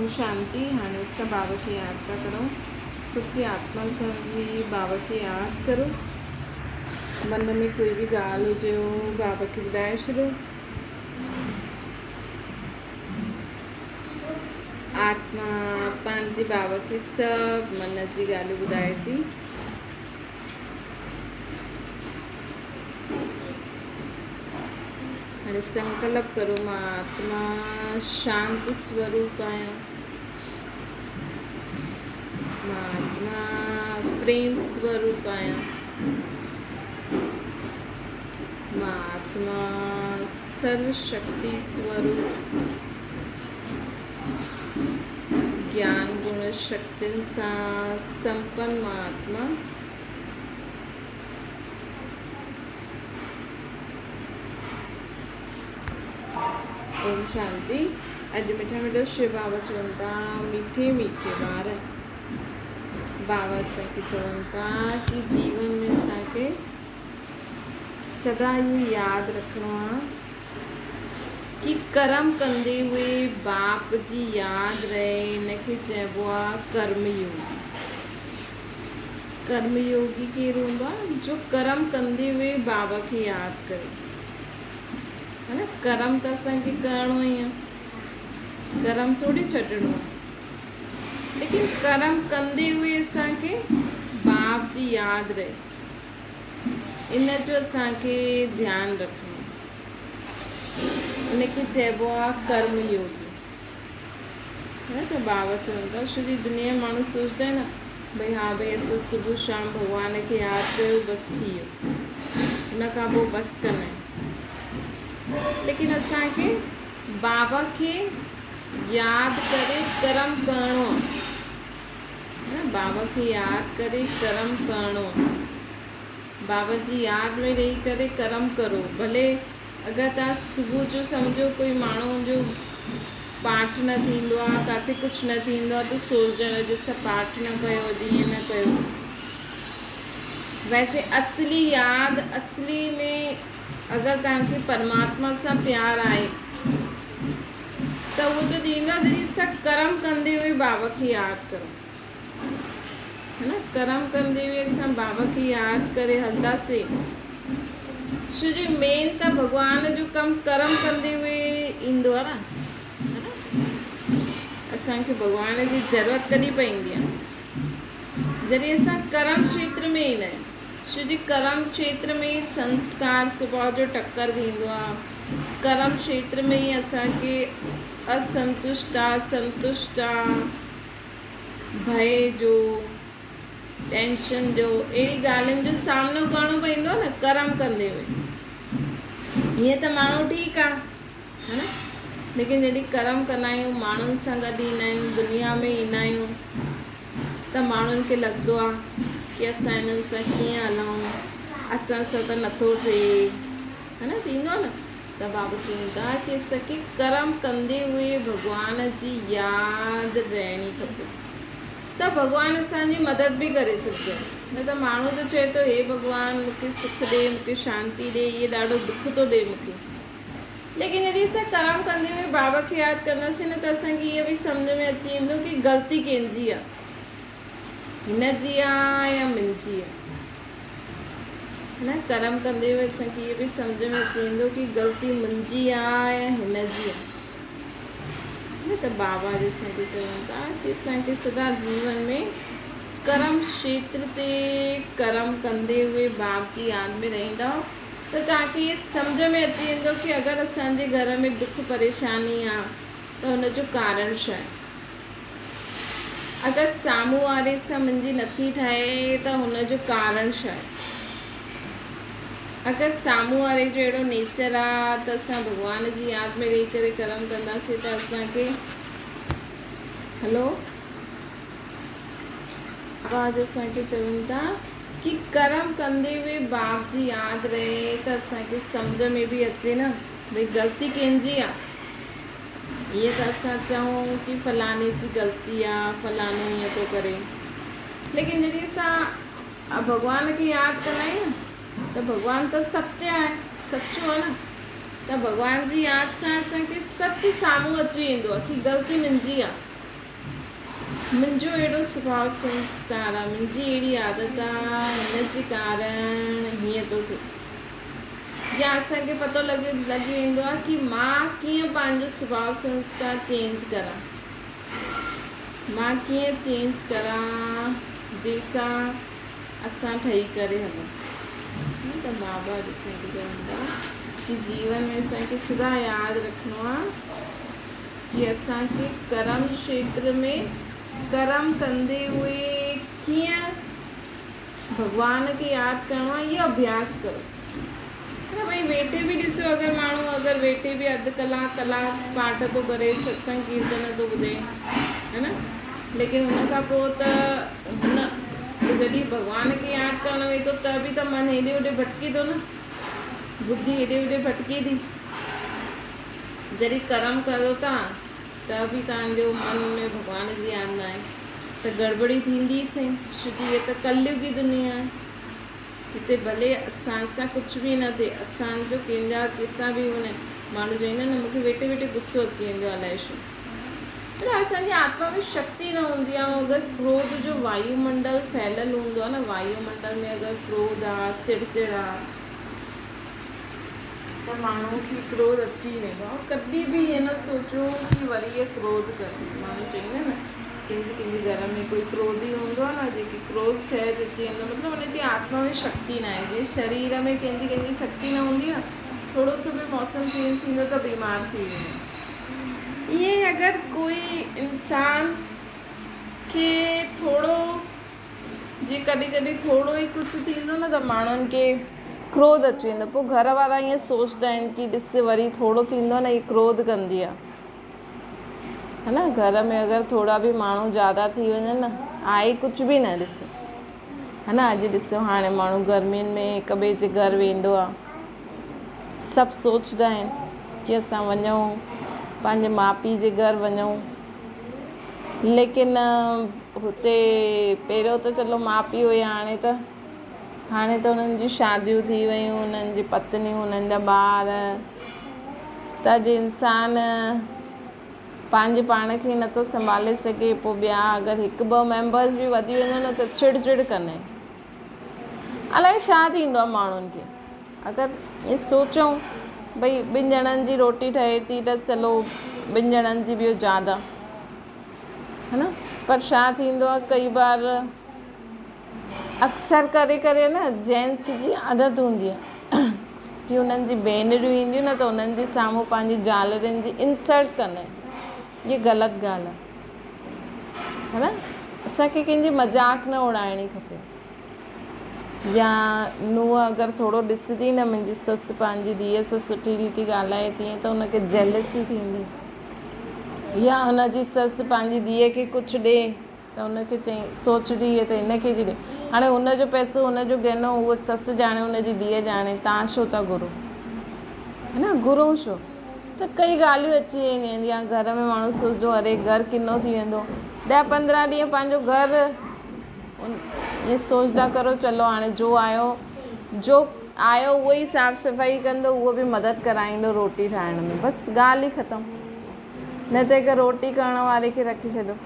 اوم شانتي هاڻي اسان بابا کي ياد ٿا ڪرون خود کي آتما سمجهي بابا کي ياد ڪرو من ۾ ڪوئي به ڳالهه هجي بابا کي ٻڌائي ڇڏو آتما پنهنجي بابا کي سڀ من جي ڳالهيون ٻڌائي ٿي. هاڻي سنڪلپ ڪرو مان آتما شانت سوروپ آهيان. مان آتما پريم سوروپ آهيان. مان آتما سرو شڪتي سوروپ گيان گڻ شڪتين سان سمپن مان آتما. اوم شانتي. اڄ مٺا مٺا شو بابا چون ٿا ميٺي ميٺي ٻار بابا اسان کي چون ٿا ڪي جيون ۾ اسان کي سدا اهو ياد رکڻو آ ڪي ڪرم ڪندي هئي باپ جي ياد رهي ان کي چئبو آ ڪرم يوگي. ڪرم يوگي ڪير هوندو آ جو ڪرم ڪندي هئي بابا کي ياد ڪري. ها نه ڪرم ته اسان کي ڪرڻو ئي آ ڪرم ٿوري ڇڏڻو آ ليڪن ڪرم ڪندي هئي اسان کي باپ جي ياد رهي. ان جو اسان کي ڌيان رکڻو ان کي چئبو آ ڪرم يوگي ها ته بابا چون ٿا سڄي دنيا ۾ ماڻهو سوچدا آهن نه ڀئي ها ڀئي اسان صبح شام ڀڳوان کي ياد ڪيو بس ٿي ويو ان کان پوء بس ڪندا آهن ليڪن اسان کي بابا کي ياد ڪري ڪرم ڪرڻو آ بابا کي ياد ڪري ڪرم ڪرڻو. بابا جي ياد ۾ رهي ڪري ڪرم ڪرو. ڀلي اگر توهان صبح جو سمجهو ڪوئي ماڻهو جو پاٺ نه ٿيندو آ ڪاٿي ڪجهه نه ٿيندو آ ته سوچجڻ اڄ اسان پاٺ نه ڪيو اڄ ائين نه ڪيو. ويسي اصلي ياد اصلي ۾ اگر توهان کي پرماتما سان پيار آهي. ته اهو ته ٿيندو آهي جڏهن اسان ڪرم ڪندي هئي بابا کي ياد ڪرون ها نه ڪرم ڪندي هئي اسان بابا کي ياد ڪري هلنداسين ڇو جو مين ته ڀڳوان جو ڪم ڪرم ڪندي هئي ايندو آهي نه ها نه اسانکي ڀڳوان جي ضرورت ڪڏهن پوندي آهي جڏهن اسان ڪرم کيتر ۾ ايندا آهيون ڇو جي ڪرم کيتر ۾ ئي سنسڪار سڀاء جو ٽڪر ٿيندو آهي ڪرم کيتر ۾ ئي اسان کي اسنتشٽا سنتشٽا ڀئي جو ٽينشن جو اهڙي ڳالهين جو سامنو ڪرڻو پوندو آهي نه ڪرم ڪندي هئي هيئن ته ماڻهو ٺيڪ آهي ها نه ليڪن جڏهن ڪرم ڪندا آهيون ماڻهن سان گڏ ايندا آهيون دنيا ۾ ايندا آهيون ته ماڻهن کي لڳندو آهي ڪي اسان هنن سان ڪيئن هلون اسان سان ته نٿو ٺهي ها نه ٿيندو آهي نه ته بابا چون ٿا ڪي اسان کي ڪرم ڪندي هئي ڀڳوان جي ياد رهڻي کپي ته ڀڳوان اسان جي مدد به ڪري سگهندو آهي نه ته ماڻهو ته چئي ٿو هي ڀڳوان مون کي سک ڏي مون کي شانتي ڏي هي ڏاڍو دک ٿو ڏي مون کي ليڪن جڏهن اسان ڪرم ڪندي هئي بابا کي ياد ڪنداسين نه ته اسان کي اهو به سمجهه ۾ اچي ويندو ڪي غلطي ڪنهن جي آهي هن جي آ يا منهنجي آ نه ڪرم ڪندي هئي اسان کي اهو به سمجهه ۾ اچي ويندو ڪي غلطي منهنجي آ يا هن جي آ نه ته بابا جي اسان کي چون ٿا ڪي اسان کي سدا جيون ۾ ڪرم کيتر تي ڪرم ڪندي هئي باپ جي ياد ۾ رهندا ته توهان کي اهي سمجهه ۾ اچي ويندو ڪي اگر اسان جي گهر ۾ دک پريشاني آ ته ان جو ڪارڻ ڇا آهي. اگر سامهون واري سان منهنجي نٿي ٺهي ته هن جو ڪارڻ ڇا آهي؟ اگر سامهون واري جو اهڙو نيچر آ ته اسان ڀڳوان جي ياد ۾ رهي ڪري ڪرم ڪنداسين ته اسان کي هلو بعد اسان کي چون ٿا ڪي ڪرم ڪندي به باپ جي ياد رهي ته اسان کي سمجهه ۾ به اچي نه ڀئي غلطي ڪنهن جي آ ائين ته اسان چئون ڪي فلاڻي جي غلطي آ فلاڻو ائين ٿو ڪري ليڪن جڏهن اسان ڀڳوان کي ياد ڪندا آهيون نه ته ڀڳوان ته ستيه آهي سچو آهي نه ته ڀڳوان جي ياد سان اسان کي سچ سامهون اچي ويندو آهي ڪي غلطي منهنجي آ. منهنجو اهڙو سڀاء سنسڪار آ، منهنجي اهڙي عادت آ، هن جي ڪارڻ هيئن ٿو ٿئي. يا اسان کي پتو لڳي لڳي ويندو آ ڪي مان ڪيئن پنهنجو سڀاء سنسڪار چينج ڪران. مان ڪيئن چينج ڪران جنهن سان اسان ٺهي ڪري هلون. ته بابا اڄ اسان کي چوندا ڪي جيون ۾ اسان کي سدا ياد رکڻو آ ڪي اسان کي ڪرم کيتر ۾ ڪرم ڪندي هئي ڪيئن ڀڳوان کي ياد ڪرڻو آ اهو اڀياس ڪرو. نه ڀئي ويٺي به ڏسو اگر ماڻهو اگر ويٺي به اڌ ڪلاڪ ڪلاڪ پاٺ ٿو ڪري ستسنگ ڪيرتن ٿو ٻڌي هي نه ليڪن هن کان پوء ته هن جڏهن ڀڳوان کي ياد ڪرڻ ويهي ٿو ته به ته من هيڏي هوڏي ڀٽڪي ٿو نه ٻڌي هيڏي هوڏي ڀٽڪي ٿي جڏهن ڪرم ڪريو ٿا ته به توهان جو من ۾ ڀڳوان جي ياد نه آهي ته گڙٻڙي ٿيندي ئي سهي ڇو ڪي هيء ته ڪليگي دنيا آهي. هتي ڀلي اسان سان ڪجهه به نه ٿئي، اسان جو ڪنهن جا ڪنهن سان به هو نه. ماڻهو چوندا آهن نه مون کي ويٺي ويٺي غصو اچي ويندو آهي الائي ڇو. پر اسان جي آتما ۾ شڪتي نه هوندي آهي ۽ اگر ڪروڌ جو وايو منڊل ڦهليل هوندو آهي نه وايو منڊل ۾ اگر ڪروڌ آهي چڙچڙ آهي ته ماڻهو کي ڪروڌ اچي ويندو آهي. ڪڏهن به ائين نه سوچو ڪي وري هيء ڪروڌ ڪندي. ماڻهو چوندا آهن نه ڪنهن جي ڪنهن جي گهر ۾ ڪوئي ڪروڌي هوندو آهي نه جيڪي ڪروڌ سهج اچي ويندو آهي مطلب ان جي آتما ۾ شڪتي نه آهي. جيئن شرير ۾ ڪنهن جي ڪنهن جي شڪتي نه هوندي آهي ٿورو سو به موسم چينج ٿيندو ته بيمار ٿي ويندو. ائين ئي اگر ڪوئي انسان کي ٿورو جي ڪڏهن ڪڏهن ٿورو ئي ڪجهه ٿيندو نه ته ماڻهن کي ڪروڌ اچي ويندو پوء گهر وارا ائين سوچدا آهن ڪي ڏس وري ٿورو ٿيندو نه هي ڪروڌ ڪندي آهي ها نه گهر ۾ اگر ٿورا به ماڻهو زياده ٿي وڃن نه آهي ڪجهه به نه ڏسو ها نه اڄ ڏسو هاڻي ماڻهو گرمين ۾ هڪ ٻئي جي گهر ويندو آهي سڀ سوچدا آهن ڪي اسان وڃون پنهنجي ماء پيء جي گهر وڃون ليڪن هتي پهريون ته چلو ماء پيء هيا هاڻي ته هاڻي ته انهن جون شاديون ٿي ويون انهن جي پتنيون انهن جا ٻار ته اڄ انسان پنهنجي پاڻ کي نٿو سنڀالي سگهي پوء ٻيا اگر هڪ ٻه ميمبرس به وڌي وڃن نه ته چڙ چڙ ڪندا آهن الائي ڇا ٿيندو آهي ماڻهن کي اگر ائين سوچون ڀئي ٻن ڄڻن جي روٽي ٺهي ٿي ته چلو ٻن ڄڻن جي ٻيو زياده ها نه پر ڇا ٿيندو آهي ڪئي بار اڪثر ڪري ڪري نه جينٽس جي عادت هوندي آهي ڪي انهن جي ڀينريون اينديون نه ته انهن جي سامهون پنهنجي زالرين جي انسلٽ ڪندا آهن هي غلط ڳالهه آهي ها نه اسان کي ڪنهن جي مذاق نه اڙائڻي کپي يا نونهن اگر ٿورو ڏسندي نه منهنجي سس پنهنجي ڌيء سان سٺي ريتي ڳالهائي ٿي ته ان کي جيلسي ٿيندي يا ان جي سس پنهنجي ڌيء کي ڪجهه ڏي ته ان کي چئي سوچندي هئي ته هن کي ٿي ڏي هاڻي هن جو پئسو هن جو گهنو هوء سس ڄاڻي هن جي ڌيء ڄاڻي تان ڇو ٿا گهرو ها نه گهرون ڇو ته ڪئي ڳالهيون اچي وينديون آهن يا گهر ۾ ماڻهو سوچندو اري گهر ڪنو ٿي ويندو ڏهه پندرهن ڏينهن پنهنجو گهر ائين سوچندا ڪرو چلو هاڻي جو آيو جو آيو اهو ئي صاف صفائي ڪندو اهو به مدد ڪرائيندو روٽي ٺاهڻ ۾ بس ڳالهه ئي ختم نه ته هڪ روٽي ڪرڻ واري کي رکي ڇڏيو.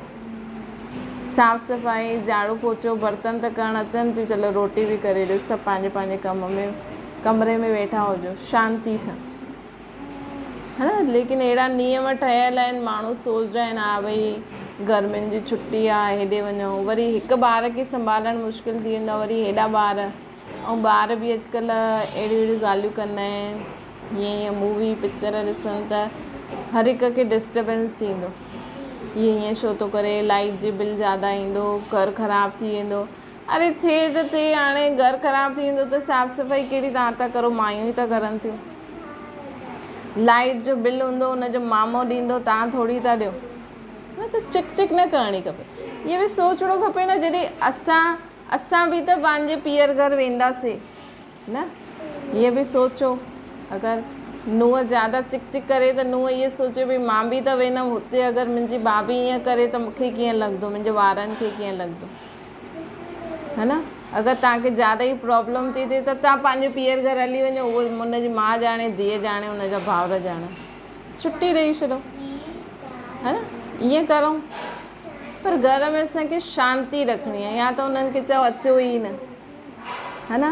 صاف صفائي، جهاڙو پوچو، برتن ته ڪرڻ اچن ٿيون چلو روٽي به ڪري ڏيو سڀ پنهنجي پنهنجي ڪم ۾ ڪمري ۾ ويٺا هجو شانتي سان ها نه ليڪن اهڙا نيم ٺهيل آهن ماڻهو سوچدا آهن ها ڀئي گرمين جي ڇٽي آهي هيڏي وڃون وري هڪ ٻار کي سنڀالڻ مشڪل ٿي ويندو آهي وري هيڏا ٻار ۽ ٻار به اڄڪلهه اهڙيون اهڙيون ڳالهيون ڪندا آهن هيئن هيئن مووي پڪچر ڏسن ته هر هڪ کي ڊسٽربنس ٿيندو هي هيئن ڇو ٿو ڪري لائيٽ جي بل زياده ايندو گهر خراب ٿي ويندو اري ٿئي ته ٿئي هاڻي گهر خراب ٿي ويندو ته صاف صفائي ڪهڙي توهان ٿا ڪرو مايون ئي ٿا ڪرن ٿيون لائيٽ جو بل هوندو ان جو مامو ڏيندو توهان ٿوري ٿا ڏيو نه ته چڪ چڪ نه ڪرڻي کپي اهو به سوچڻو کپي نه جڏهن اسان اسان به ته پنهنجي پيئر گهر وينداسي نه هيء به سوچو اگر نونهن زياده چڪ چڪ ڪري ته نونهن اهو سوچي ڀئي مان به ته ويندم هتي اگر منهنجي ڀاڀي ائين ڪري ته مونکي ڪيئن لڳندو منهنجي ٻارن کي ڪيئن لڳندو ها نه اگر توهان کي زياده ئي پرابلم ٿي ٿئي ته توهان پنهنجي پيئر گهر هلي وڃو اهو ان جي ماء ڄاڻي ڌيء ڄاڻي ان جا ڀائر ڄاڻن ڇٽي ڏئي ڇڏو ها نه ائين ڪرون. پر گهر ۾ اسان کي شانتي رکڻي آهي يا ته انهن کي چئو اچو ئي نه ها نه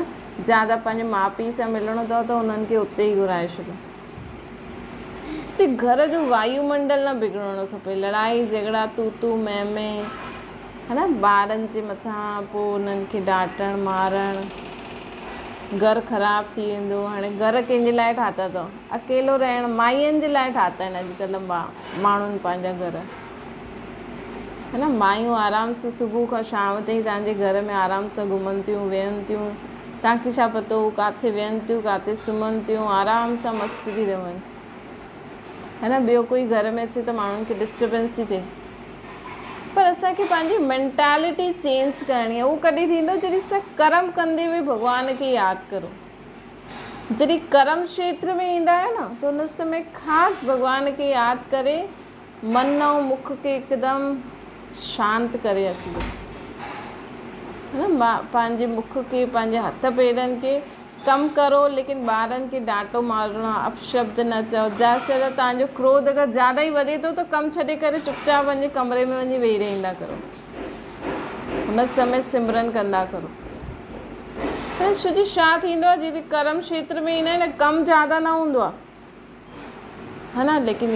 زياده پنهنجي ماء پيء سان ملڻو اٿو ته انهن کي اتي ئي گهرائي ڇڏو. گهر جو وايو منڊل نه بگڙڻو کپي لڙائي جهڳڙا تو تو مين مين ها نه ٻارن جي مٿان پوء انهن کي ڊاٽڻ مارڻ گهر خراب ٿي ويندو هاڻي گهر ڪنهن جي لاء ٺاتا اٿو اڪيلو رهڻ مائين جي لاء ٺاتا آهن اڄڪلهه ماڻهن پنهنجا گهر ها نه مايون آرام سان صبح کان شام تائين توهان جي گهر ۾ آرام سان گهمن ٿيون ويهن ٿيون توهان کي ڇا پتو هو ڪاٿي ويهن ٿيون ڪاٿي سمهن ٿيون آرام سان مست ٿي رهن ها نه ٻيو ڪوئي گهر ۾ اچي ته ماڻهن کي ڊسٽربنس ٿي ٿئي پر اسان کي پنهنجي مينٽالٽي چينج ڪرڻي آهي اهو ڪڏهن ٿيندو جڏهن اسان ڪرم ڪندي به ڀڳوان کي ياد ڪرون جڏهن ڪرم کيتر ۾ ايندا آهيو نه ته ان سمي خاص ڀڳوان کي ياد ڪري من ۽ مک کي هڪدم شانت ڪري اچجو نه پنهنجي مک کي پنهنجي هٿ پيرن کي ڪم ڪرو ليڪن ٻارن کي ڊانٽو مارڻو اپشبد نه چئو زياده سي زياده توهان جو ڪروڌ اگر زياده ئي وڌي ٿو ته ڪم ڇڏي ڪري چپ چاپ وڃي ڪمري ۾ وڃي ويهي رهندا ڪرو هن سمي سمرن ڪندا ڪرو. ڇو جو ڇا ٿيندو آهي جڏهن ڪرم کيتر ۾ ايندا آهن ڪم زياده نه هوندو آهي ها نه ليڪن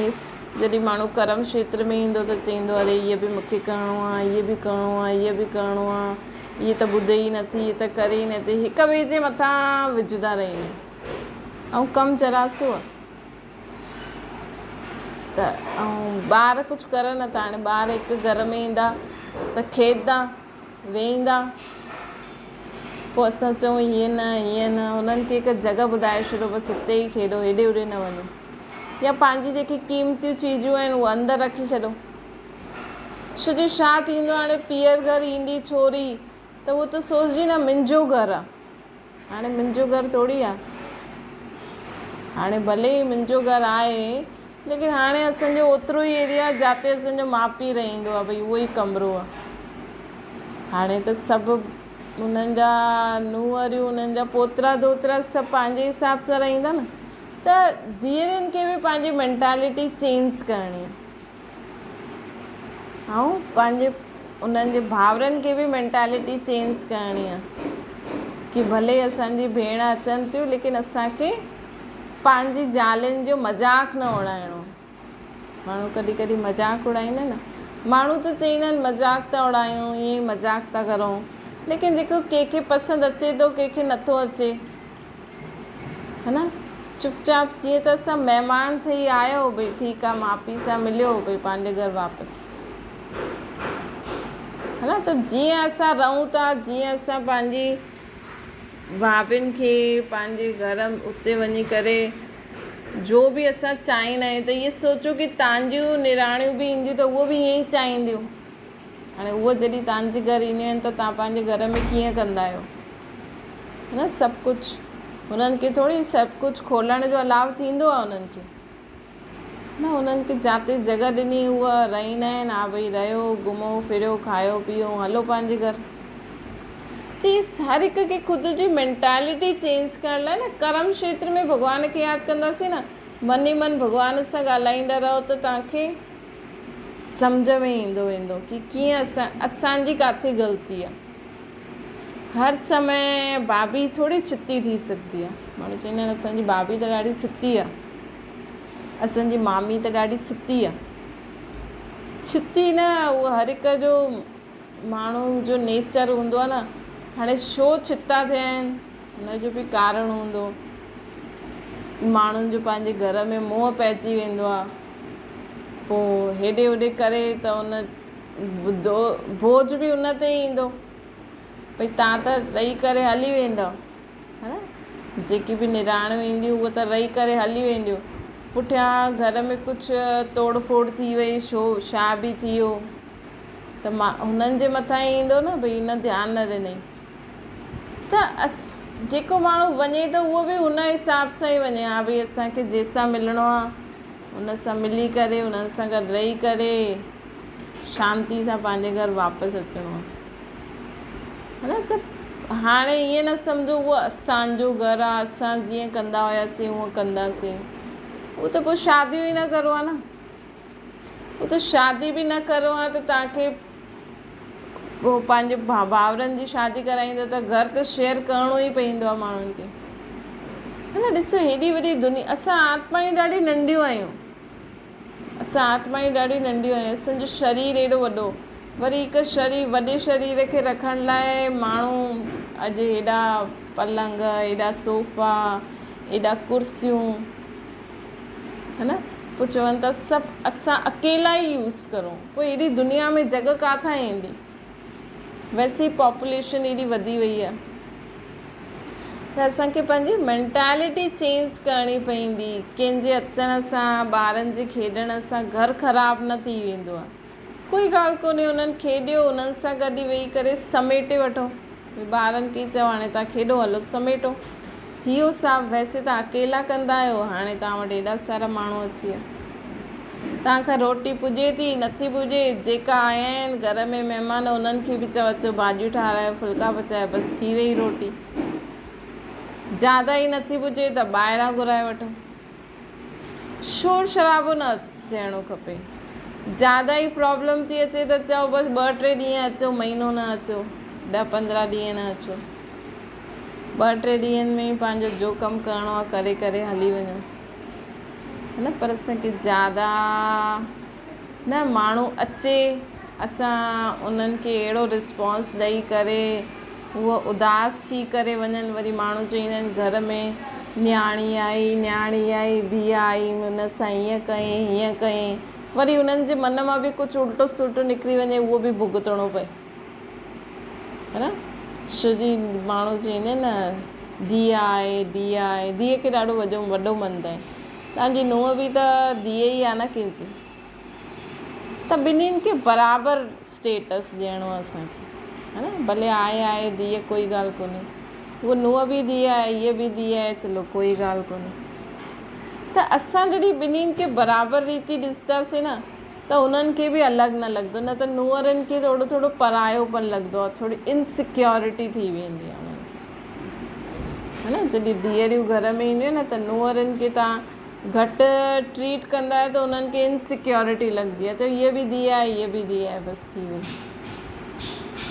جڏهن ماڻهو ڪرم کيتر ۾ ايندو ته چئيندو اري هيء به مونکي ڪرڻو آهي هيء به ڪرڻو آهي هيء به ڪرڻو آهي هيء ته ٻڌي ئي نٿي هيء ته ڪري ئي نٿي هڪ ٻئي جي مٿان وجهندا رهندا آهن ۽ ڪم ذرا سو آهي ته ۽ ٻار ڪجهه ڪرن نه ٿا هاڻي ٻار هڪ گهر ۾ ايندا ته کيڏندا ويهندا پوء اسان چئون هيئن نه هيئن نه هنن کي هڪ جڳهه ٻڌائي ڇڏو بس هتي ئي کيڏو هيڏي هوڏي نه وڃو يا پنهنجي جيڪي قيمتيون چيزون آهن اهي اندر رکي ڇڏو ڇو جو ڇا ٿيندو هاڻي پيئر گهر ايندي ڇوري ته اهو ته سوچجي نه منهنجو گهر آهي هاڻي منهنجو گهر ٿوري آ. هاڻي ڀلي هي منهنجو گهر آهي ليڪن هاڻي اسان جو اوترو ئي ايريا جاتي اسان جو ماء پيء رهندو آ ڀئي اهو ئي ڪمرو آ. هاڻي ته سڀ انهن جا نونهريون انهن جا پوترا ڌوترا سڀ پنهنجي حساب سان رهندا نه ته ڌيئرين کي به پنهنجي مينٽالٽي چينج ڪرڻي آ. ۽ پنهنجي انهن جي ڀائرن کي به مينٽالٽي چينج ڪرڻي آهي ڪي ڀلي اسان جي ڀيڻ اچن ٿيون ليڪن اسان کي پنهنجي زالن جو مذاق نه اڙائڻو ماڻهو ڪڏهن ڪڏهن مذاق اڙائيندا آهن نه ماڻهو ته چئيندا آهن مذاق ٿا اڙايون ائين ئي مذاق ٿا ڪرون ليڪن جيڪو ڪنهن کي پسند اچي ٿو ڪنهن کي نٿو اچي ها نه چپ چاپ جيئن ته اسان مهمان ٿي آيو ڀئي ٺيڪ آ ماء پيء سان مليو ڀئي پنهنجي گهر واپس ها نه ته جيئن اسان رهون ٿا جيئن اسان پنهنجي ڀاڀين کي پنهنجي گهر اتي وڃي ڪري جو به اسان چاهيندا آهيون ته اهي سوچو ڪي تانجيون نراڻيون به اينديون ته اهو به ائين ئي چاهينديون هاڻي اهو جڏهن توهان جي گهر اينديون آهن ته توهان پنهنجي گهر ۾ ڪيئن ڪندا آهيو نه سڀ ڪجهه هنن کي ٿوري سڀ ڪجهه کولڻ جو الاو ٿيندو آهي انهن کي نه انهن کي جاتي جڳهه ڏني اها رهندا آهن ها ڀئي رهيو گهمو ڦريو کايو پيو هلو پنهنجي گهر ته هر هڪ کي خود جي مينٽالٽي چينج ڪرڻ لاء نه ڪرم کيتر ۾ ڀڳوان کي ياد ڪنداسين نه من ئي من ڀڳوان سان ڳالهائيندا رهو ته توهان کي سمجهه ۾ ايندو ويندو ڪي ڪيئن اسان اسان جي ڪاٿي غلطي آ. هر سمي ڀاڀي ٿوري ڇتي ٿي سگهندي آ. ماڻهو چوندا آهن اسان جي ڀاڀي ته ڏاڍي ڇتي آ. اسان جي مامي ته ڏاڍي ڇتي آ. ڇتي نه اهو هر هڪ جو ماڻهو جو نيچر هوندو آ نه. هاڻي ڇو ڇتا ٿيا آهن ان جو به ڪارڻ هوندو. ماڻهن جو پنهنجي گهر ۾ موهه پئجي ويندو آ. پوء هيڏي هوڏي ڪري ته ان بوجهه به ان تي ئي ايندو ڀئي تان ته رهي ڪري هلي ويندؤ ها نه جيڪي به نراڻيون اينديون اهي ته رهي ڪري هلي وينديون پٺيان گهر ۾ ڪجهه توڙ ڦوڙ ٿي وئي شو ڇا به ٿي ويو ته مان هنن جي مٿان ئي ايندو نه ڀئي هن ڌيان نه ڏنئي ته اس جيڪو ماڻهو وڃي ٿو اهو به ان حساب سان ئي وڃي ها ڀئي اسان کي جنهن سان ملڻو آهي ان سان ملي ڪري انهن سان گڏ رهي ڪري شانتي سان پنهنجي گهر واپس اچڻو آهي ها نه ته هاڻي ائين نه سمجهو اهو اسانجو گهر آهي اسان جيئن ڪندا هياسين هونئن ڪنداسين اهو ته پوء شاديون ئي نه ڪرو ها نه اهو ته شادي به نه ڪرو ها ته توهان کي پوء پنهنجي ڀائرن جي شادي ڪرائيندو ته گهر ته شيئر ڪرڻو ئي پوندو آهي ماڻهن کي. ها نه ڏسو هيڏي وڏي دنيا اسان آتمائون ڏاڍي ننڍيون آهيون. اسان آتمائون ڏاڍيون ننڍيون آهيون اسان جو شرير ايڏو وڏو وري هڪ شرير وڏي شرير کي رکڻ لاء ماڻهو اڄ هيڏا پلنگ هيڏا صوفا هيڏا ڪرسيون ها نه پوء چون ٿا سڀ اسان اڪيلا ئي يوز ڪرون پوء ايڏي دنيا ۾ جڳهه ڪاٿان ايندي ويسي ئي پاپوليشن ايڏي وڌي وئي آهي ته اسان کي پنهنجي مينٽالٽي چينج ڪرڻي پوندي ڪنهن جي اچڻ سان ٻارن جي کيڏڻ سان گهر خراب نه ٿي ويندو آهي ڪوئي ڳالهه ڪونهي انهن کيڏيو انهن سان گڏ ئي ويهي ڪري سميٽي وٺو ٻارن کي چئو هاڻي توهان کيڏو هلو سميٽو ٿي ويو صاف ويسي توهان اڪيلا ڪندا آهيو هاڻي توهان وٽ ايڏا سارا ماڻهو اچي ويا توهان کان روٽي پڄي ٿي نٿي پڄي جيڪا آيا آهن گهر ۾ مهمان انهن کي به چئو اچو ڀاڄيون ٺارايو ڦلڪا پچايو بس ٿي وئي روٽي زياده ئي نٿي پڄي ته ٻاهران گهرائي وٺو شور شرابو نه ٿيڻو کپي زياده ئي پرابلم ٿي اچي ته چئو بس ٻه ٽي ڏينهن اچو مهينو نه اچو ڏهه پندرهن ڏينهن نه اچو ٻه ٽي ڏينهن ۾ ئي پنهنجو جو ڪم ڪرڻو آهي ڪري ڪري هلي وڃو نه پر اسانکي زياده نه ماڻهو اچي اسان انهن کي اهڙو رسپانس ڏئي ڪري هو اداس ٿي ڪري وڃن وري ماڻهو چئيندا آهن گهر ۾ نياڻي آئي نياڻي آئي ڌيء آئي ان سان هيئن ڪئين هيئن ڪئين وري انهن جي من مان به ڪجهه الٽو سلٽو نڪري وڃي اهو به ڀڳتڻو پئي ها نه ڇو جي ماڻهو چئيندا آهن نه ڌيء آئي ڌيء آئي ڌيء کي ڏاڍو وڏو وڏو مڃدا آهن تنهنجي نونهن به ته ڌيء ئي آهي نه ڪنهن جي ته ٻنهين کي برابر اسٽيٽس ڏيڻو آهي اسان کي ها نه ڀلي آهي آهي ڌيء ڪوئي ڳالهه ڪونهي هوء نونهن به ڌيء آهي هيء به ڌيء آهي چلو ڪوئي ڳالهه ڪونهي ته اسان جڏهن ٻنهين کي برابر ريتي ڏسنداسين نه ته انهن کي به الڳ نه لڳندو نه ته نونهرن کي ٿورو ٿورو پرايو پن لڳندو آهي ٿوري انسيڪيورٽي ٿي ويندي آهي انهن کي ها نه جڏهن ڌيئريون گهر ۾ اينديون آهن نه ته نونهرن کي تان گهٽ ٽريٽ ڪندا آهيو ته انهن کي انسيڪيورٽي لڳندي آهي ته هيء به ڌيء آهي هيء به ڌيء آهي بس ٿي وئي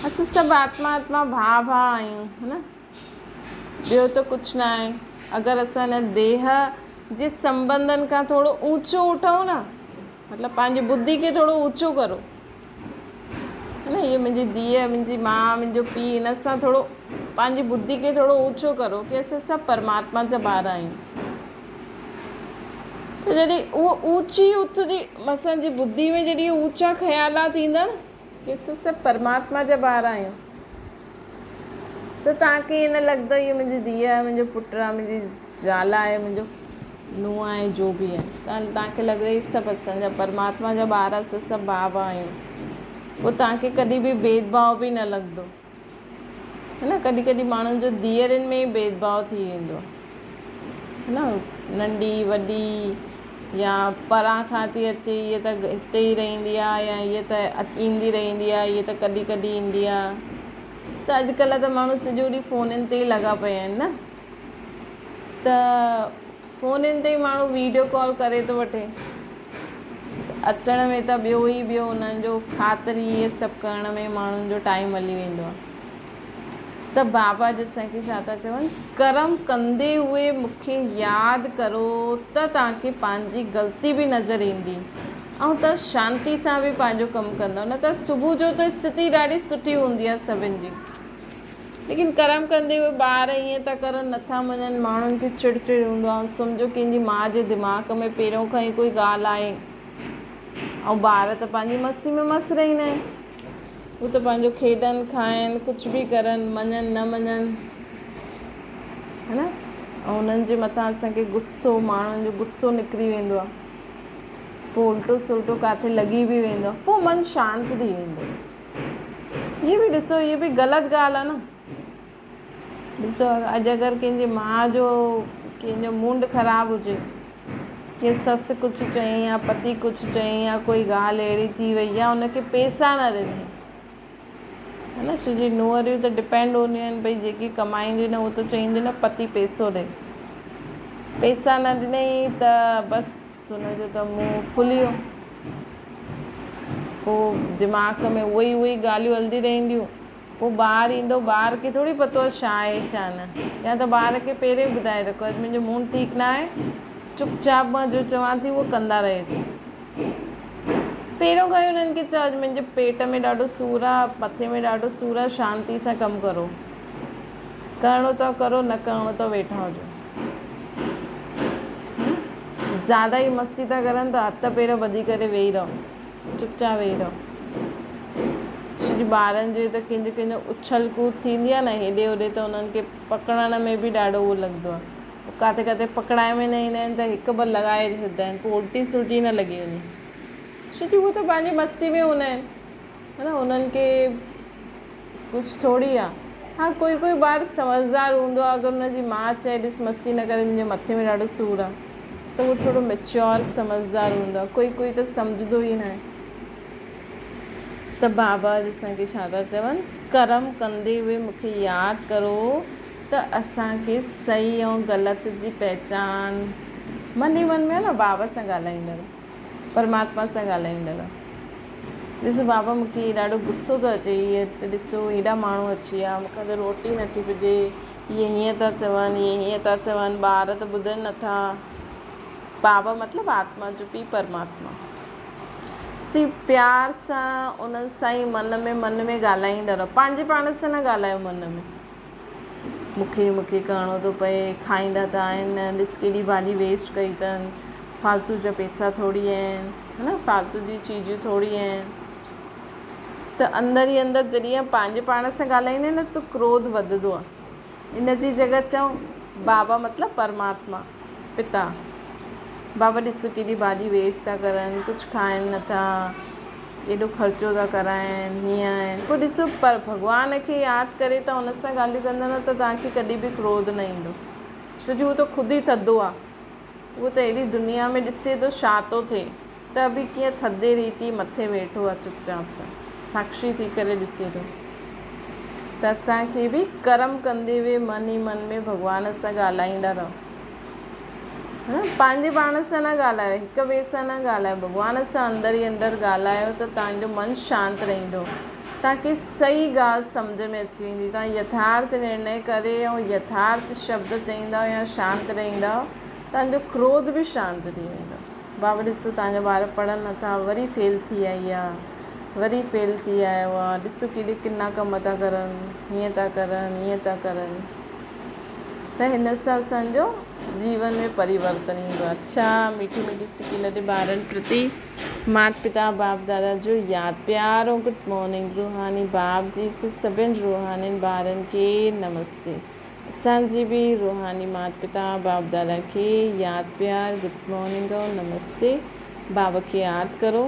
اسان سڀ آتما آتما ڀاء ڀاء آهيون ها نه ٻيو ته ڪجهه نه آهي اگر اسان هن ديهه جي سنبنڌن کان ٿورو اونچو اٺون نه مطلب پنهنجي ٻڌي کي ٿورو اوچو ڪرو ها نه هيء منهنجي ڌيء منهنجي ماء منهنجو پيء هن سان ٿورو پنهنجي ٻڌي کي ٿورو اوچو ڪرو ڪي اسان سڀ پرماتما جا ٻار آهيون ته جڏهن اهو اوچي اٿندي اسان جي ٻڌي ۾ جڏهن اوچا خيالات ايندا نه ڪي اسان سڀ پرماتما جا ٻار آهيون ته توهان کي ائين نه لڳندو هيء منهنجي ڌيء آهي منهنجو پٽ آهي منهنجي زال آهي منهنجو نونهن آهي جو به آهي توهان کي لڳندو هي سڀ اسان جا پرماتما جا ٻار اسان سڀ ڀاء ڀاء آهيون پوء توهان کي ڪڏهن به ڀيد ڀاء به نه لڳندو ها نه ڪڏهن ڪڏهن ماڻهن جو ڌيئرن ۾ ئي ڀيد ڀاء ٿي ويندو آهي ها نه ننڍي وڏي يا پران کان ٿي اچي هيء ته هتي ئي رهندي آهي يا هيء ته ايندي رهندي آهي هيء ته ڪڏهن ڪڏهن ايندي آهي ته اڄڪلهه ته ماڻهو سڄو ڏينهن فونن تي ئي لڳا پيا آهن نه ته فونن تي ئي ماڻهو ويڊيو ڪال ڪري ٿو وٺي اچڻ ۾ ته ٻيو ئي ٻيو انهن جو خاطري اهي سڀ ڪرڻ ۾ ماڻهن جو ٽائيم هلي ويندو آهي ته بابا جي اسان کي ڇا ٿا چون ڪرم ڪندي هوئي مون کي ياد ڪرو ته توهان کي پنهنجي غلطي به نظر ايندي ۽ توهان شانتي سان به پنهنجو ڪم ڪندو نه ته صبح جو ته اسٿتي ڏاڍي سٺي هوندي آهي سڀن جي ليڪن ڪرم ڪندي اهي ٻار ائين ٿا ڪرن نٿا مڃن ماڻهن کي چڙ چڙ هوندو آهي سمجهو ڪنهن جي ماء جي دماغ ۾ پهريون کان ئي ڪوئي ڳالهه آهي ۽ ٻار ته پنهنجي مستي ۾ مست رهندا آهن هو ته پنهنجو کيڏن کائن ڪجهه به ڪرن مڃن نه مڃن ها نه ۽ انهن جي مٿان اسانکي غصو ماڻهن جو غصو نڪري ويندو آهي پوء الٽو سلٽو ڪاٿي لڳي به ويندو آهي پوء من شانت ٿي ويندو آهي هي به ڏسو هي به غلط ڳالهه آهي نه ڏسو اڄ اگر ڪنهن جي ماء جو ڪنهن جو موڊ خراب هجي ڪي سس ڪجهه چئي يا پتي ڪجهه چئي يا ڪوئي ڳالهه اهڙي ٿي وئي يا ان کي پيسا نه ڏني ها نه ڇو جي نوئريون ته ڊپينڊ هونديون آهن ڀئي جيڪي ڪمائينديون نه اهو ته چئينديون نه پتي پيسو ڏي پيسا نه ڏنئي ته بس ان جو ته منهن ڦلي ويو. پوء دماغ ۾ اهي ئي اهي ئي ڳالهيون هلندي رهنديون. پوء ٻار ايندو ٻار کي ٿوري پتو آهي ڇا آهي ڇا نه. يا ته ٻار کي پهريون ئي ٻڌائي رکو اڄ منهنجو موڊ ٺيڪ نه آهي چپ چاپ مان جو چوان ٿي اهو ڪندا رهجو. پهريون کان ئي انهن کي چئو اڄ منهنجي پيٽ ۾ ڏاڍو سور آهي مٿي ۾ ڏاڍو سور آهي شانتي سان ڪم ڪرو. ڪرڻو اٿو ڪرو نه ڪرڻو اٿو ويٺا هجو. زياده ئي مستي ٿا ڪرن ته هٿ پير ٻڌي ڪري ويهي رهو. چپ چاپ ويهي رهو. ڇو ٻارن جي ته ڪنهن جو ڪنهن جو اڇل ڪود ٿيندي آهي نه هيڏي هوڏي ته انهن کي پڪڙڻ ۾ به ڏاڍو اهو لڳندو آهي. پوء ڪاٿي ڪاٿي پڪڙائي ۾ نه ايندا آهن ته هڪ ٻه لڳائي ڇڏيندا آهن پوء الٽي سلٽي نه لڳي وڃي. ڇو جو هو ته پنهنجي مستي ۾ هوندا آهن. ها نه انهن کي ڪجهه ٿوري آ. ها ڪوئي ڪوئي ٻار سمجهدار هوندو آ اگر ان جي ماء چئي ڏس مستي نه ڪر منهنجي مٿي ۾ ڏاڍو سور آ ته اهو ٿورو ميچيور سمجهدار هوندو آ ڪوئي ڪوئي ته سمجهندو ئي ناهي. ته بابا اڄ اسان کي ڇا ٿا چون ڪرم ڪندي به مون کي ياد ڪرو ته اسان کي صحيح ۽ غلط جي پهچان من ئي من ۾ نه بابا سان ڳالهائيندڙ پرماتما سان ڳالهائيندڙ ڏس بابا مون کي ڏاڍو غصو ٿو اچي هيء ته ڏسو هيڏا ماڻهو اچي ويا مون کان ته روٽي نٿي پڄي هيء هيئن ٿا چون هيء هيئن ٿا چون ٻار ته ٻڌن نٿا بابا مطلب آتما جو پيء پرماتما ٿي پيار سان انهن سان ئي من ۾ من ۾ ڳالهائيندا رهو پنهنجي پاڻ سان نه ڳالهايو من ۾ مون کي مون کي ڪرڻو ٿو پئي، کائيندا ته آهن نه، ڏس ڪيڏي ڀاڄي ويسٽ ڪئي اٿن، فالتو جا پئسا ٿوري آهن، ها نه فالتو جي چيزون ٿوري آهن. ته اندر ئي اندر جڏهن پنهنجي پاڻ سان ڳالهائيندا آهن نه ته ڪروڌ وڌندو آهي. ان جي جڳهه چئو بابا مطلب پرماتما، پتا. بابا ڏس ڪيڏي ڀاڄي ويسٽ ٿا ڪرن، ڪجهه کائن نٿا. ايڏو خرچو ٿا ڪرائين هيئن آهن پوء ڏسو پر ڀڳوان کي ياد ڪري توهان ان سان ڳالهيون ڪندا نه ته توهان کي ڪڏهن به ڪروڌ نه ايندو ڇو جو هو ته خود ئي ٿڌو آهي اهو ته ايڏي دنيا ۾ ڏسي ٿو ڇا ٿو ٿئي ته به ڪيئن ٿڌي ريتي مٿي ويٺو آهي چپ چاپ سان ساکشي ٿي ڪري ڏسي ٿو ته اسان کي به ڪرم ڪندي به من ئي من ۾ ڀڳوان سان ڳالهائيندا رهو پنهنجي پاڻ سان نه ڳالهايو، هڪ ٻئي سان نه ڳالهايو، ڀڳوان سان اندر ئي اندر ڳالهايو ته توهان جو من شانت رهندو. توهان کي صحيح ڳالهه سمجهه ۾ اچي ويندي. توهان يٿارٿ نرڻي ڪري ۽ يٿارٿ شبد چئيندؤ يا شانت رهندؤ، توهان جو ڪروڌ به شانت ٿي ويندو. بابا ڏسو توهان جا ٻار پڙهن نٿا، وري فيل ٿي آئي آ، وري فيل ٿي آيو آ، ڏسو ڪيڏي ڪنا ڪم ٿا ڪرن، هيئن ٿا ڪرن، هيئن ٿا ڪرن. ته هن سان اسان جو جيون ۾ پريورتن ايندو آهي. اڇا ميٺي ميٺي سڪي لڏي ٻارن پرتي مات پتا باپ دادا جو ياد پيار ۽ گڊ مارننگ روحاني باپ جي سي سڀن روحانين ٻارن کي نمستي اسان جي به روحاني مات پتا باپ دادا کي ياد پيار گڊ مارننگ ۽ نمستي باب کي ياد ڪرو.